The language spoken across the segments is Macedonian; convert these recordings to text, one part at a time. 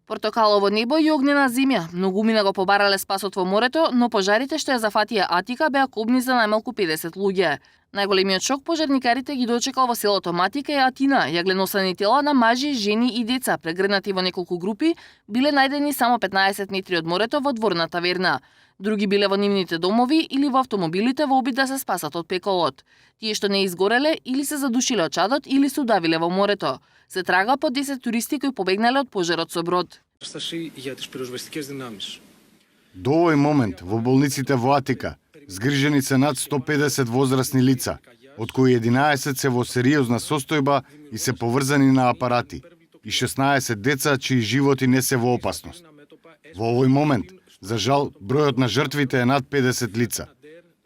Портокалово небо и огнена земја. Многумина го побарале спасот во морето, но пожарите што ја зафатија Атика беа кобни за најмалку 50 луѓе. Најголемиот шок пожарникарите ги дочекал во селото Матика и Атина. Јагленосани тела на мажи, жени и деца, прегрнати во неколку групи, биле најдени само 15 метри од морето во дворна таверна. Други биле во нивните домови или во автомобилите во обид да се спасат од пеколот. Тие што не изгореле или се задушиле од чадот или се удавиле во морето. Се трага по 10 туристи кои побегнале од пожарот со брод. До овој момент во болниците во Атика згрижени се над 150 возрастни лица, од кои 11 се во сериозна состојба и се поврзани на апарати, и 16 деца чии животи не се во опасност. Во овој момент, за жал, бројот на жртвите е над 50 лица.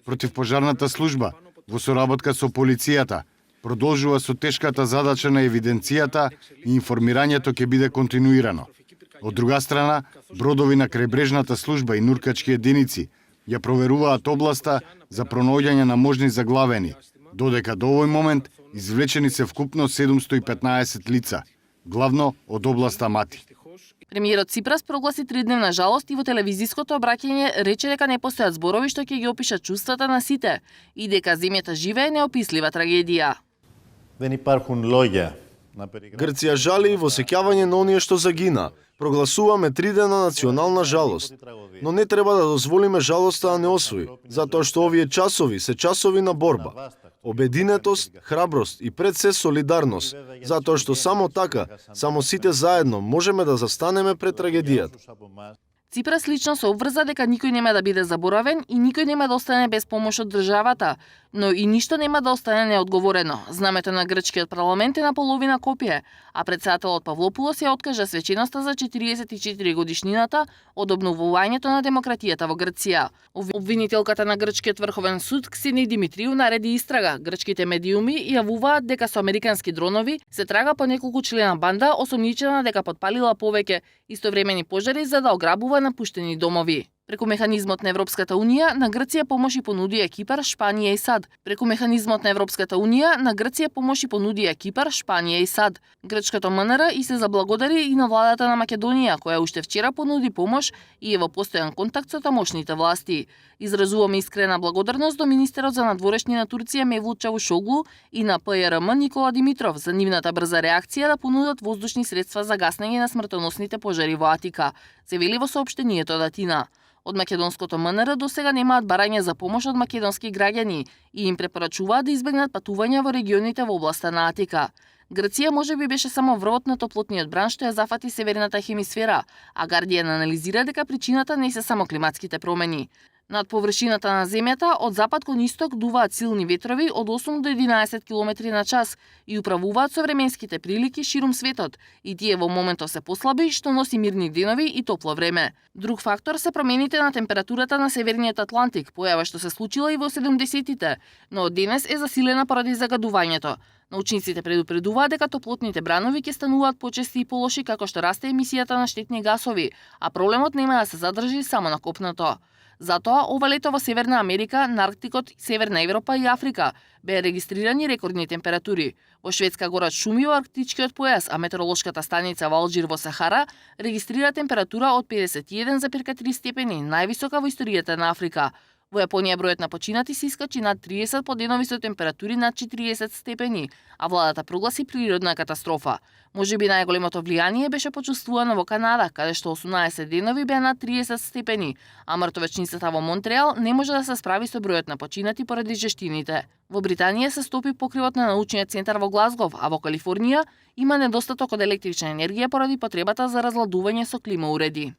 Противпожарната служба, во соработка со полицијата, продолжува со тешката задача на евиденцијата и информирањето ќе биде континуирано. Од друга страна, бродови на крајбрежната служба и нуркачки единици ја проверуваат областа за пронаоѓање на можни заглавени, додека до овој момент извлечени се вкупно 715 лица, главно од областа Мати. Премиерот Ципрас прогласи 3-дневна жалост и во телевизиското обраќање рече дека не постојат зборови што ќе ги опишат чувствата на сите и дека земјата живее неопислива трагедија. Грција жали и во сеќавање на оние што загина. Прогласуваме 3-дневна национална жалост. Но не треба да дозволиме жалоста да не освои, затоа што овие часови се часови на борба. Обединетост, храброст и пред се солидарност, затоа што само така, само сите заедно можеме да застанеме пред трагедијата. Ципрас лично се обврза дека никој нема да биде заборавен и никој нема да остане без помош од државата, но и ништо нема да остане неодговорено. Знамето на грчкиот парламент е на половина копие, а претседателот Павлопулос ја откажа свеченоста за 44 годишнината од обновувањето на демократијата во Грција. Обвинителката на грчкиот врховен суд Ксени Димитриу нареди истрага. Грчките медиуми јавуваат дека со американски дронови се трага по неколку члена банда осомничена дека подпалила повеќе истовремени пожари за да ограбува напуштени домови. Преку механизмот на Европската Унија на Грција помоши понудија Кипар, Шпанија и САД. Преку механизмот на Европската Унија на Грција помоши понудија Кипар, Шпанија и САД. Грчкото МНР и се заблагодари и на владата на Македонија, која уште вчера понуди помош и е во постојан контакт со тамошните власти. Изразуваме искрена благодарност до министерот за надворешни на Турција Мевлут Чавушоглу и на ПРМ Никола Димитров за нивната брза реакција да понудат воздушни средства за гаснење на смртоносните пожари во Атика, се вели во соопштението од Атина. Од македонското МНР до сега немаат барања за помош од македонски граѓани и им препорачуваат да избегнат патувања во регионите во областа на Атика. Грција можеби беше само врвот на топлотниот бран што ја зафати северната хемисфера, а Гардијан анализира дека причината не се само климатските промени. Над површината на земјата од запад кон исток дуваат силни ветрови од 8 до 11 км на час и управуваат со временските прилики ширум светот, и тие во моментов се послаби, што носи мирни денови и топло време. Друг фактор се промените на температурата на Северниот Атлантик, појава што се случила и во 70-тите, но од денес е засилена поради загадувањето. Научниците предупредуваат дека топлотните бранови ќе стануваат почести и полоши како што расте емисијата на штетни гасови, а проблемот нема да се задржи само на копното. Затоа, ова лето во Северна Америка, на Арктикот, Северна Европа и Африка беа регистрирани рекордни температури. Во Шведска горат шуми во арктичкиот појас, а метеоролошката станица во Алџир во Сахара регистрира температура од 51,3 степени, највисока во историјата на Африка. Во Јапонија бројот на починати се искачи над 30 по денови со температури над 40 степени, а владата прогласи природна катастрофа. Можеби најголемото влијание беше почувствувано во Канада, каде што 18 денови беа над 30 степени, а мртовечницата во Монтреал не може да се справи со бројот на починати поради жештините. Во Британија се стопи покривот на научниот центар во Глазгов, а во Калифорнија има недостаток од електрична енергија поради потребата за разладување со климауреди.